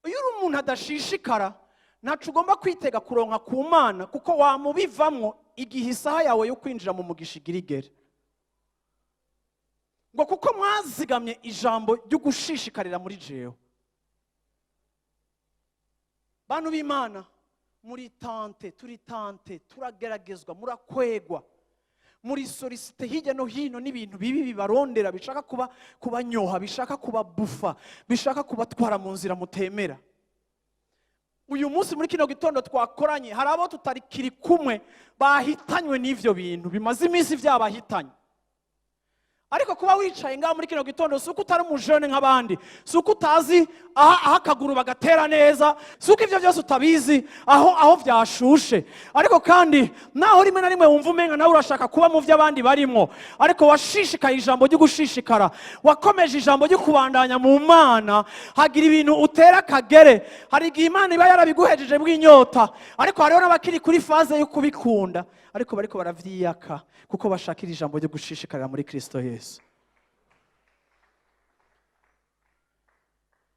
Iyo uri umuntu adashishikara, ntaco ugomba kwitega kuronka ku Mana, kuko wamubivamwo igihe isaha yawe yo kwinjira mu mugisha igira igere. Ngo kuko mwazigamye ijambo ryo gushishikarira muri jewe. Bantu b'Imana, muri tentés, turi tentés, turageragezwa, murakwegwa muri sollicité hirya no hino n'ibintu bibi bibarondera, bishaka kuba kubanyoha, bishaka kubabufa, bishaka kubatwara mu nzira mutemera. Uyu munsi muri kino gitondo twakoranye, hari abo tutarikiri kumwe bahitanywe n'ivyo bintu bimaze iminsi byabahitanye. Ariko kuba wicaye ngaho muri kino gitondo, si uko utari umujene nk'abandi, si uko utazi aho akaguru bagatera neza, si uko ibyo byose utabizi aho byashushe. Ariko kandi naho rimwe na rimwe wumva umenga nawe urashaka kuba mu byo abandi barimo, ariko washishikaye ijambo ryo gushishikara, wakomeje ijambo ryo kubandanya mu Mana, hagira ibintu utera akagere. Hari igihe Imana iba yarabiguhejeje bw'inyota, ariko hariho n'abakiri kuri phase yo kubikunda, ariko bariko baravyiyaka kuko bashakira ijambo ryo gushishikarira muri Kristo Yesu.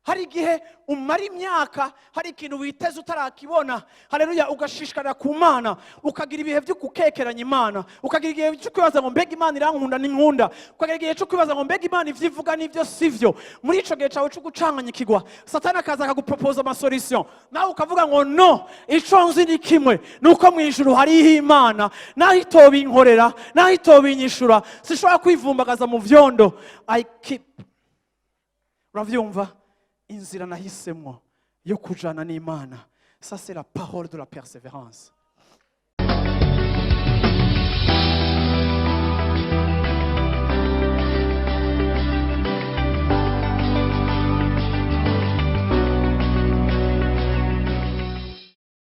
Hari igihe umara imyaka hari ikintu witeze utarakibona, haleluya, ugashishikarira ku Mana, ukagira ibihe byo gukekeranya Imana, ukagira igihe cyo kwibaza ngo mbega Imana irankunda n'inkunda, ukagira igihe cyo kwibaza ngo mbega Imana ivyo ivuga n'ibyo sivyo. Muri ico gihe cawe cyo gucanganyikirwa, Satani akaza akagupropoza amasolution, nawe ukavuga ngo no, ico nzi ni kimwe, ni uko mu ijuru hariho Imana, naho itobinkorera, naho itobinyishura, sishobora kwivumbagaza mu vyondo. I keep, uravyumva, inzira nahisemwo yo kujana n'Imana. Ça, c'est la parole de la persévérance.